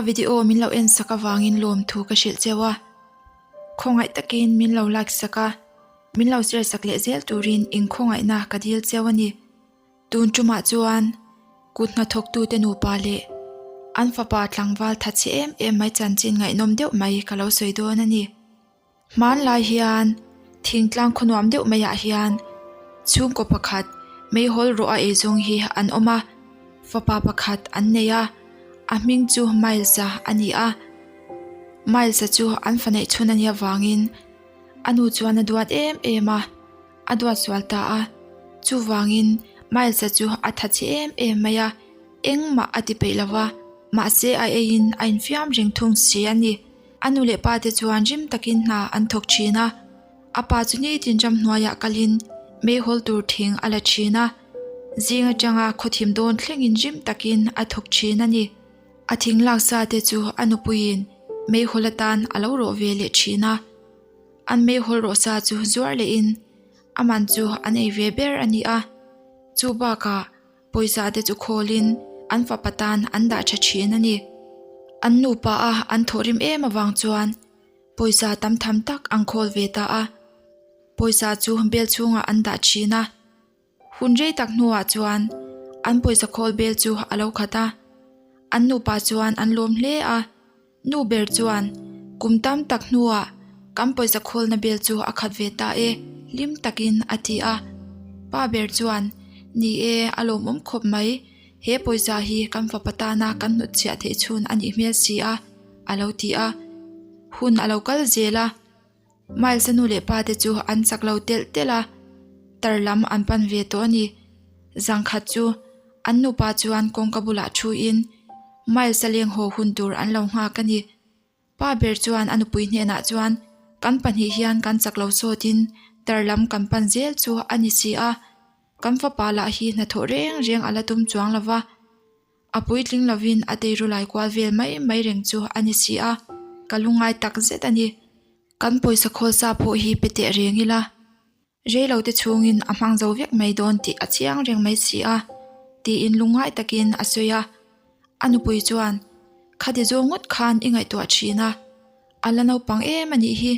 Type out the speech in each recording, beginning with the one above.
Ka video min lo en sak avangin lawmthu ka hrilh cheu a. Khawngaih takin min lo like sak a, min lo share sak leh zel turin inkhawngaihna ka dil cheu a ni. Tun tumah chuan kut hnathawktute nupa leh an fapa tlangval thatchhe em em mai chanchin ngaihnawm deuh mai ka lo sawi dawn a ni. Hmanlai hian thingtlang khawnuam deuh maiah hian chhungkaw pakhat meihawl rawh a eizawng hi an awm a, fapa pakhat an nei a, a hming chu Miles-a a ni a. Miles-a chu an fa neih chhun a nih avangin a nu chuan a duat em em a. A duat sual ta a, chuvangin Miles-a chu a tha chhe em em mai a, engmah a ti peih lo va, mahse a eiin a infiam reng thung si a ni. A nu leh pa te chuan rim takin hna an thawk thin a, a pa chu nitin ramhnuaiah kalin meihawl tur thing a la thin a, zing atanga khawthim dawn thlengin rim takin a thawk thin a ni. A thing laksa te chu a nupuiin meihawl atan a lo rawh ve leh thin a. An meihawl rawh sa chu zuar lehin a man chu an ei ve ber a ni a, chu bakah pawisa te chu khawlin an fapa tan an dah tha thin a ni. An nupa a an thawhrim em avang chuan pawisa tam tham tak an khawl ve ta a, pawisa chu bel chhungah an dah thin a. Hun rei tak hnuah chuan an pawisa khawl bel chu a lo khat a, an nupa chuan an lawm hle a. Nu ber chuan, Kum tam tak hnuah kan pawisa khawlna bel chu a khat ve ta e, hlim takin a ti a. Pa ber chuan, Ni e, a lawmawm khawp mai, he pawisa hi kan fapa tana kan hnutchhiah theih chhun a nih hmel si a, a lo ti a. Hun a lo kal zel a. Miles-a nu leh pa te chu an chak lo telh telh a, tar lam an pan ve tawh a ni. Zangkhat chu an nupa chuan kawngka bulah thuin Miles-a leng haw hun tur an lo nghak a ni. Pa ber chuan a nupui hnenah chuan, Kan pahnih hian kan chak lo sawtin tar lam kan pan zel chu a ni si a, kan fapa lah hi hnathawh reng reng a la tum chuang lo va. A puitling lovin a teiru lai kual vel mai mai reng chu a ni si a, ka lungngai tak zet a ni. Kan pawisa khawl sa pawh hi pe teh reng ila, reilo te chhungin a hmang zo vek mai dawn tih a chiang reng mai si a, tiin lungngai takin a sawi a. A nupui chuan, Khati zawng ngawt khan i ngaihtuah thin a, a la naupang em a nih hi,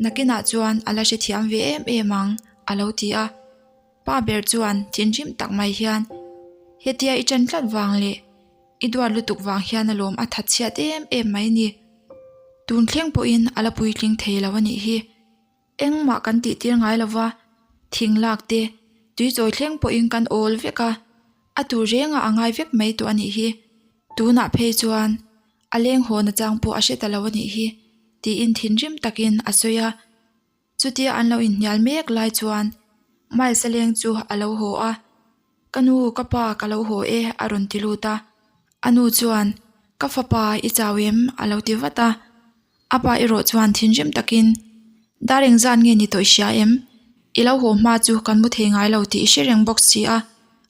Nakinah chuan a la hrethiam ve em em ang, a lo ti a. Pa ber chuan thinrim tak mai hian, Hetia i ṭan tlat vang leh i duat lutuk vang hian alawm a that chhiat em em mai ni. Tun thleng pawhin a la puitling thei lo a nih hi. Engmah kan tihtir ngai lo va, thing lak te, tui chawi thleng pawhin kan awl vek a, a tur rengah a ngai vek mai tawh a nih hi. Tunah phei chuan a leng haw na chang pawh a hre ta lo a nih hi tiin thinrim takin a sawi a. Chutia an lo inhnial mek lai chuan Miles a leng chu a lo haw a, Ka nu, ka pa ka lo haw e a rawn ti lut a. A nu chuan, Ka fapa i chau em? a lo ti vat a. A pa erawh chuan thinrim takin, Dar engzat nge ni tawh i hria em? I lo haw hma chu kan mu thei ngai lo tih i hre reng bawk si a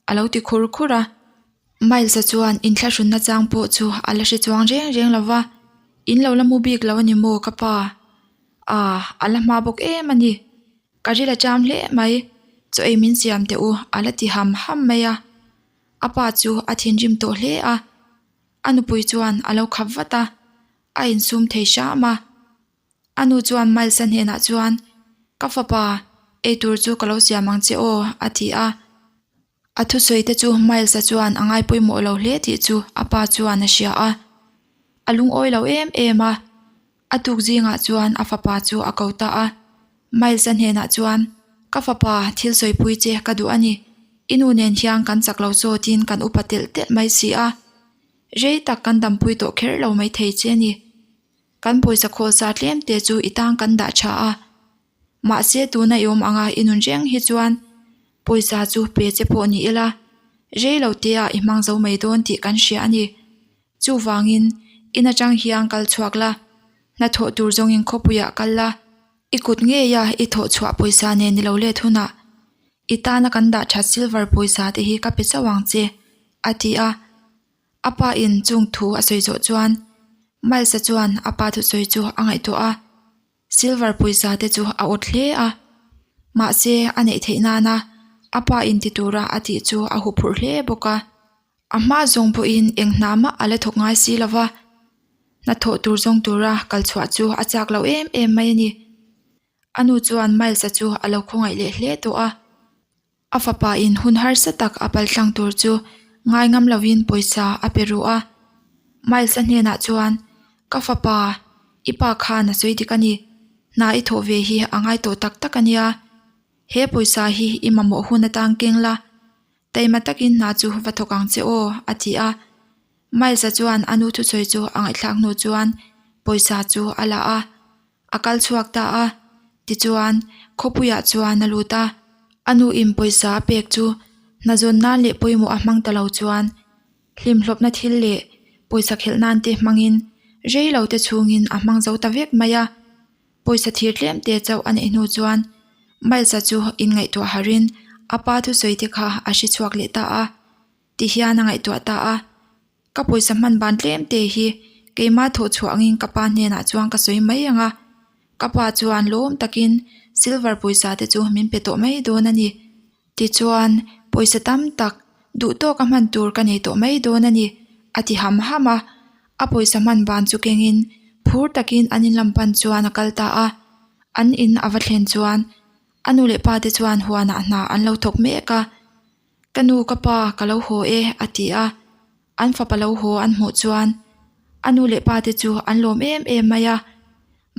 a lo ti khur khur a. Miles-a chuan inthlahrunna chang pawh chu a la hre chuang reng reng lo va, In lo la mu bik lo a ni maw ka pa? Ah, a la hma bawk em a ni. Ka ril a cham hle mai, chaw ei min siam teh u a la ti ham ham mai a. A pa chu a thinrim tawh hle a, a nupui chuan a lo khap vat a, a insum thei hram a. A nu chuan Miles-a hnenah chuan, Ka fapa, eitur chu ka lo siam ang che aw a ti a. A thusawi te chu Miles-a chuan a ngai pawimawh lo hle tih chu a pa chuan a hria a. A lungawi lo em em a. A tuk zingah chuan a fapa chu a ko ta a. Miles-a hnenah chuan, Ka fapa, thil sawipui che ka duh a ni. I nu nen hian kan chak lo sawtin kan upa telh telh mai si a. Rei tak kan dampui tawh kher lo mai thei che a ni. Kan pawisa khawl sa tlem te chu i tang kan dah tha a. Mahse tuna i awm anga i nun reng hi chuan pawisa chu pe che pawh ni ila, rei lo te ah i hmang zo mai dawn tih kan hria a ni. Chuvangin in atang hian kal chhuak la, hnathawh tur zawngin khawpuiah kal la, i kut ngeia i thawh chhuah pawisa nen ni lo let hunah i tana kan dah that silver pawisa te hi ka pe chauh ang che, a ti a. A pa in chung thu a sawi zawh chuan Miles-a chuan a pa thusawi chu a ngaihtuah a. Silver pawisa te chu a awt hle a, mahse a neih theih nana a pa in ti tura a tih chu a huphurh hle bawk a. A hma zawng pawhin eng hna mah a la thawk ngai si lo va. Hnathawh tur zawng tura kal chhuah chu a chak lo em em mai a ni. A nu chuan Miles-a chu a lo khawngaih leh hle tawh a. A fapa in hun harsa tak a pal tlang tur chu ngai ngam lovin pawisa a pe ruh a. Miles-a hnenah chuan, Ka fapa, i pa khan a sawi dik a ni. Hna i thawh ve hi a ngai tawh tak tak a nia. He pawisa hi i mamawh hun atang keng la. Taima takin hna chu va thawk ang che aw, a ti a. Miles-a chuan a nu thusawi chu a ngaihthlak hnu chuan pawisa chu a la a. A kal chhuak ta a, tichuan khawpuiah chuan a lut a. A nu in pawisa a pek chu hnazawn nan leh pawimawh a hmang ta lo chuan hlimhlawpna thil leh pawisa khelh nan te hmangin rei lo te chhungin a hmang zo ta vek mai a. Pawisa thir tlem te chauh a neih hnu chuan Miles-a chu inngaihtuah harin a pa thusawi te kha a hre chhuak leh ta a, tihian a ngaihtuah ta a. Ka pawisa hman ban tlem te hi keimah thawh chhuah angin ka pa hnenah chuan ka sawi mai ang a, ka pa chuan lawm takin silver pawisa te chu min pe tawh mai dawn a ni. Tichuan, pawisa tam tak duh tawka hman tur ka nei tawh mai dawn a ni, a ti ham ham a. A pawisa hman ban chu kengin phur takin an in lam pan chuan a kal ta a. An in a va thlen chuan a nu leh pa te chuan huanah hna an lo thawk mek a. Ka nu ka pa ka lo haw e a ti a, an fapa lo haw an hmuh chuan a nu leh pa te chu an lawm em em mai a.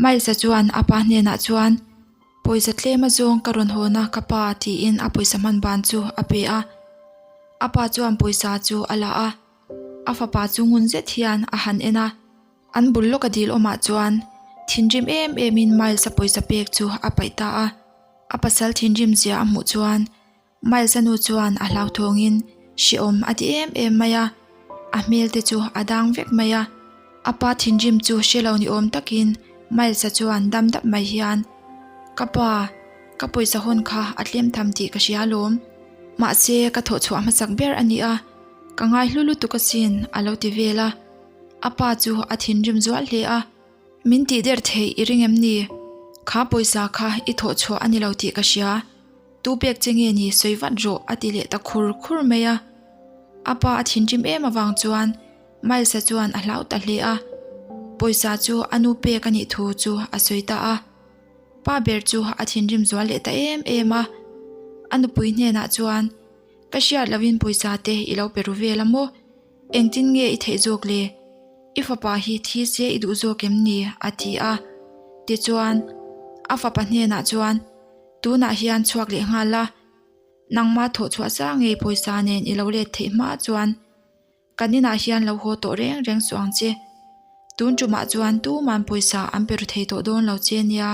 Miles-a chuan a pa hnenah chuan pawisa tlem azawng ka rawn hawn a ka pa tiin a pawisa hman ban chu a pe a. A pa chuan pawisa chu a la a, a fapa chu ngun zet hian a han en a. An bul lawka dil awmah chuan thinrim em emin Miles-a pawisa pek chu a paih ta a. A pasal thinrim zia a hmuh chuan Miles-a nu chuan a hlauthawngin hrehawm a ti em em mai a, a hmel te chu a dang vek mai a. A pa thinrim chu hre lo ni awm takin Miles-a chuan dam dap mai hian, Ka pa, ka pawisa hawn kha a tlem tham tih ka hria alawm. Mahse, ka thawh chhuah hmasak ber a ni a, ka ngai hlu lutuk asin, a lo ti vel a. A pa chu a thinrim zual hle a. Min tih der theih i ring em ni? Kha pawisa kha i thawh chhuah a ni lo tih ka hria. Tu pek che nge ni sawi vat rawh a ti leh ta khur khur mai a. A pa a thinrim em avang chuan Miles-a chuan a hlau ta hle a. Pawisa chu a nu pek a nih thu chu a sawi ta a. Pa ber chu a thinrim zual leh ta em em a. A nupui hnenah chuan, Ka hriat lohin pawisa te i lo pe ru vel a maw? Engtin nge i theih zawk le? I fapa hi thi se i duh zawk em ni? a ti a. Tichuan, a fapa hnenah chuan, Tunah hian chhuak leh nghal la, nangmah thawh chhuah sa ngei pawisa nen i lo let theih hma chuan kan inah hian lo haw tawh reng reng suh ang che. Tun tumah chuan tuman pawisa an pe ru thei tawh dawn lo che nia,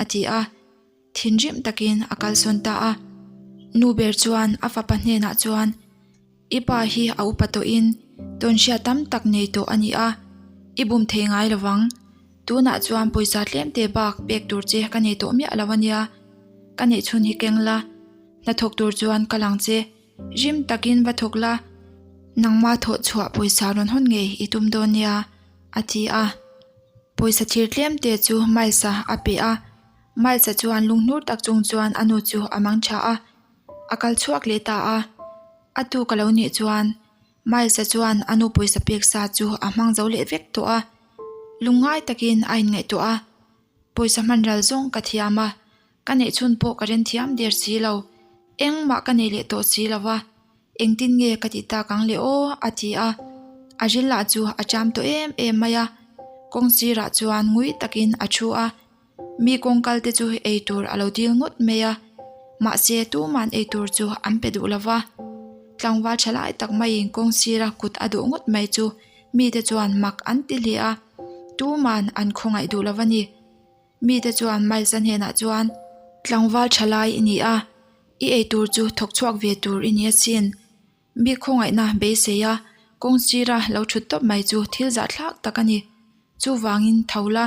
a ti a. Thinrim takin a kalsawn ta a. Nu ber chuan a fapa hnenah chuan, I pa hi a upa tawhin tawnhriat tam tak nei tawh a ni a, i bum thei ngai lo vang. Tunah chuan pawisa tlemte bak pek tur che ka nei tawh miah lo a nia. Ka neih chhun hi keng la, hnathawk tur chuan ka lang che. Rim takin va thawk la, nangmah thawh chhuah pawisa rawn hawn ngei i tum dawn nia, a ti a. Pawisa thir tlemte chu Miles-a a pe a. Miles-a chuan lunghnur tak chung chuan a nu chu a mang tha a, a kal chhuak leh ta a. A tu ka lo nih chuan Miles-a chuan a nu pawisa pek sa chu a hmang zo leh vek tawh a, lungngai takin a inngaihtuah a, Pawisa hman ral zawng ka thiam a, ka neih chhun pawh ka ren thiam der si lo, engmah ka nei leh tawh si lo va, engtin nge ka tih tak ang le aw a ti a, a ril lah chu a ṭam tawh em em mai a, kawng sirah chuan ngui takin a thu a. Mi kawngkal te chu ei tur a lo dil ngawt mai a, mahse tuman ei tur chu an pe duh lo va. Tlangval tha lai tak maiin kawng sira kut a duh ngawt mai chu mite chuan mak an ti hle a, tuman an khawngaih duh lo va ni. Mite chuan Miles-a hnenah chuan, Tlangval tha lai i ni a, i ei tur chu thawk chhuak ve tur i ni asin. Mi khawngaihna beisei a, kawng sira lo thut tawp mai chu thil zahthlak tak a ni. Chuvangin tho la,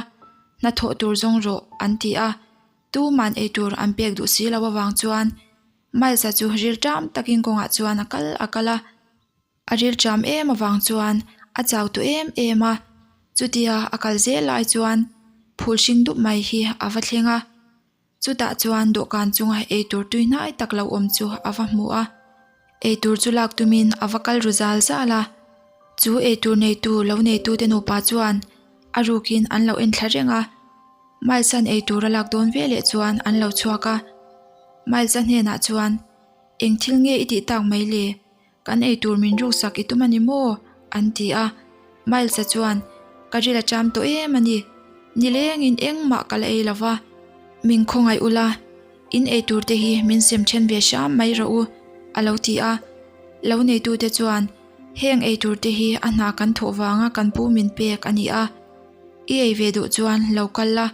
hnathawh tur zawng rawh, an ti a. Tuman ei tur an pek duh si lo avang chuan Miles-a chu rilṭam takin kawngah chuan a kal a kal a. A rilṭam em avang chuan a chau tawh em em a. Chutia a kal zel lai chuan phul hring dup mai hi a va thleng a. Chutah chuan dawhkan chunga eitur tui hnai tak lo awm chu a va hmu a, eitur chu lak tumin a va kal ru zal zal a. Chu eitur neitu lo neitute nupa chuan A rukin an lo en thla reng a. Miles-a'n ei tur a lak dawn ve leh chuan an lo chhuak a. Miles-a hnenah chuan, Eng thil nge i tih tak mai le? Kan ei tur min ruksak i tum a ni maw? an ti a. Miles-a chuan, Ka ril a ṭam tawh em a ni. Nilengin engmah ka la ei lo va. Min khawngaih ula, in ei tur te hi min sem ṭhen ve hram mai rawh u, a lo ti a. Lo neitute chuan, Heng ei tur te hi a hna kan thawh vanga kan pu min pek a ni a. I ei ve duh chuan lo kal la,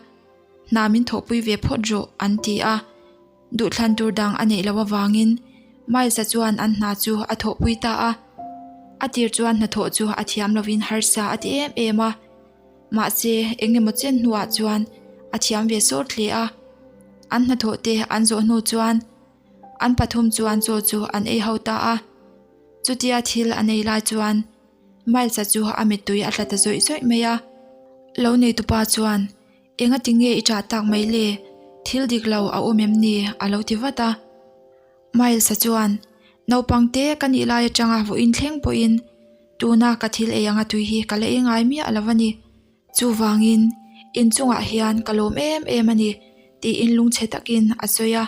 hna min thawhpui ve phawt rawh, an ti a. Duhthlan tur dang a neih loh avangin Miles-a chuan an hna chu a thawhpui ta a. A tir chuan hnathawh chu a thiam lovin harsa a ti em em a. Mahse, eng emaw chen hnuah chuan a thiam ve sawt hle a. An hnathawh te an zawh hnu chuan an pathum chuan chaw chu an ei ho ta a. Chutia thil an ei lai chuan Miles-a chu a mittui a tla ta zawih zawih mai a. Lo neitupa chuan Enga ti nge i ṭah tak mai le? Thil dik lo a awm em ni? a lo ti vat a. Miles-a chuan, Naupang te ka nih lai aṭanga vawiin thleng pawhin tuna ka thil ei anga tui hi ka la ei ngai miah lo a ni. Chuvangin, inchungah hian ka lawm em em a ni, tiin lungchhe takin a sawi a.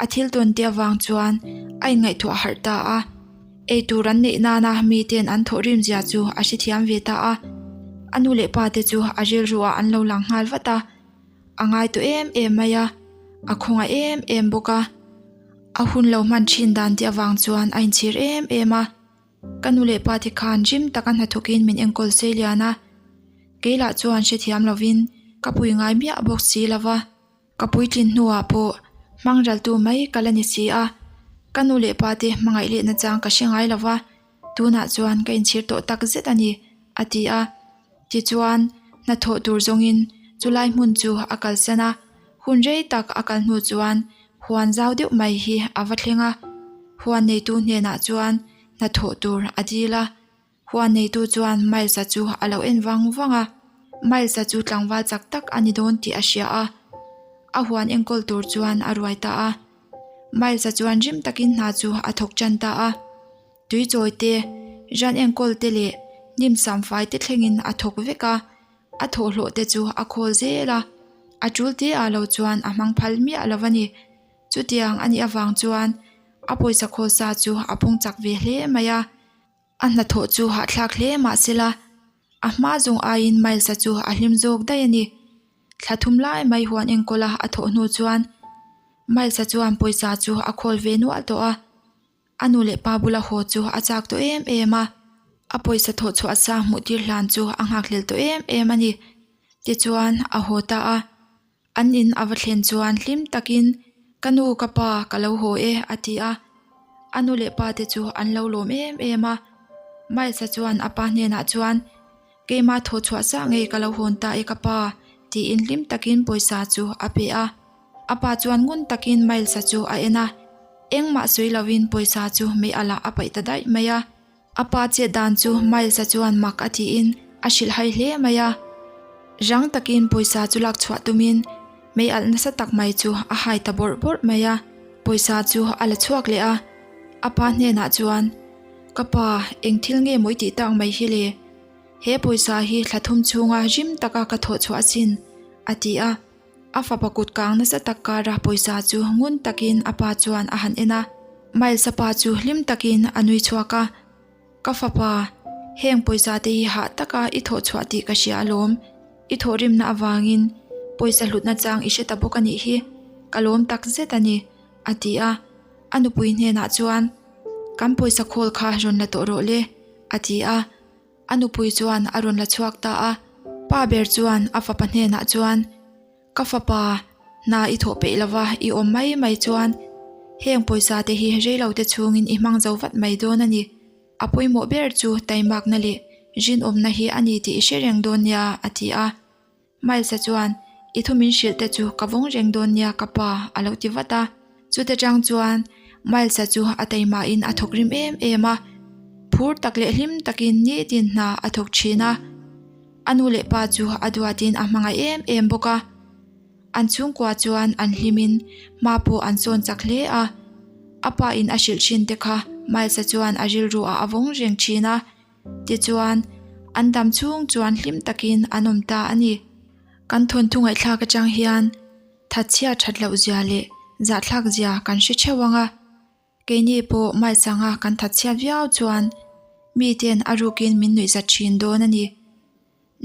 A thil tawn te avang chuan a inngaihtuah harh ta a, eitur an neih nana miten an thawhrim zia chu a hrethiam ve ta a. A nu leh pa te chu a rilru ah an lo lang nghal vat a, a ngai tawh em em mai a, a khawngaih em em bawk a. A hun lo hman thin dan te avang chuan a inchhir em em a. Ka nu leh pa te khan rim taka hnathawkin min enkawl sei lian a, kei lah chuan hrethiam lovin ka pui ngai miah bawk si lova. Ka puitlin hnuah pawh hmang raltu mai ka la ni si a, ka nu leh pa te hmangaih leh nachang ka hre ngai lo va, tunah chuan ka inchhir tawh tak zet a ni, a ti a. Tichuan, hnathawh tur zawngin chulai hmun chu a kalsan a, hun rei tak a kal hnu chuan huan zau deuh mai hi a va thleng a, huan neitu hnenah chuan hnathawh tur a dil a. Huan neitu chuan Miles-a chu a lo en vang vang a, Miles-a chu tlangval chak tak a ni dawn tih a hria a, a huan enkawl tur chuan a ruai ta a. Miles-a chuan rim takin hna chu a thawk tan ta a, tui chawi te, ran enkawl te leh hnim samfai te thlengin a thawk vek a, a thawhhlawh te chu a khawl zel a, a tul te ah lo chuan a hmang phal miah lo a ni. Chutiang a nih avang chuan a pawisa khawl sa chu a pung chak ve hle mai a. A hnathawh chu hahthlak hle mah sela, a hma zawng aiin Miles-a chu a hlim zawk daih a ni. Thla thum lai mai huan enkawla a thawh hnu chuan Miles-a chuan pawisa chu a khawl ve nual tawh a, a nu leh pa bula haw chu a chak tawh em em a, a pawisa thawh chhuah sa hmuh tir hlan chu a nghakhlel tawh em em a ni. Tichuan a haw ta a. An in a va thlen chuan hlim takin, Ka nu, ka pa, ka lo haw e, a ti a. A nu leh pa te chu an lo lawm em em a. Miles-a chuan a pa hnenah chuan, Keimah thaw chhuah sah ngei ka lo hawn ta e ka pa, tiin hlim takin pawisa chu a pe a. A pa chuan ngun takin Miles-a chu a en a, engmah sawi lovin pawisa chu mei alah a paih ta daih mai a. A pa chet dan chu Miles-a chuan mak a tiin a hrilh hai hle mai a. Rang takin pawisa chu lak chhuah tumin mei alh nasa tak mai chu a hai ta bawrh bawrh mai a. Pawisa chu a la chhuak leh a. A pa hnenah chuan, Ka pa, eng thil nge maw i tih tak mai hi le? He pawisa hi thla thum chhunga rim taka ka thawh chhuah asin, a ti a. A fapa kut kang nasa tak kara pawisa chu ngun takin a pa chuan a han en a. Miles-a pa chu hlim takin a nui chhuak a, Ka fapa, heng pawisa te hi hah taka i thawh chhuah tih ka hria alawm. I thawhrimna avangin pawisa hlutna chang i hre ta bawk a nih hi. Ka lawm tak zet a ni, a ti a. A nupui hnenah chuan, Kan pawisa khawl kha rawn la tawh rawh le, a ti a. A nupui chuan a rawn la chhuak ta a, pa ber chuan a fapa hnenah chuan, Ka fapa, hna i thawh peih lova i awm mai mai chuan heng pawisa te hi reilo te chhungin i hmang zo vat mai dawn a ni. A pawimawh ber chu taimakna leh rinawmna hi a ni tih i hre reng dawn nia, a ti a. Miles-a chuan, I thu min hrilh te chu ka vawng reng dawn nia ka pa, a lo ti vat a. Chute chang chuan Miles-a chu a teimahin a thawk rim em em a, phur tak leh hlim takin nitin hna a thawk thin a. A nu leh pa chu a duatin a hmangaih em em bawk a. An chhungkua chuan an hlimin hma pawh an sawn chak hle a. A pa in a hrilh thin te kha Miles-a chuan a rilru ah a vawng reng thin a. Tichuan. An dam chhung chuan hlim takin an awm ta a ni. Kan thawnthu ngaihthlak atang hian thatchhia that loh zia leh zahthlak zia kan hre theuh ang a. Keini pawh maisanga kan thatchhiat viau chuan miten a rukin min nuihzat thin dawn a ni.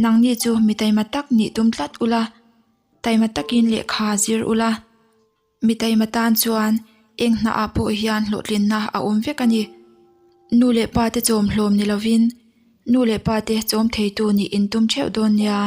Nangni chu mi taima tak nih tum tlat ula, taima takin lehkha zir ula. Mi taima tan chuan eng hnaah pawh hian hlawhtlinna a awm vek a ni. Nu leh pa te chawm hlawm ni lovin nu leh pa te chawm theitu nih in tum theuh dawn nia.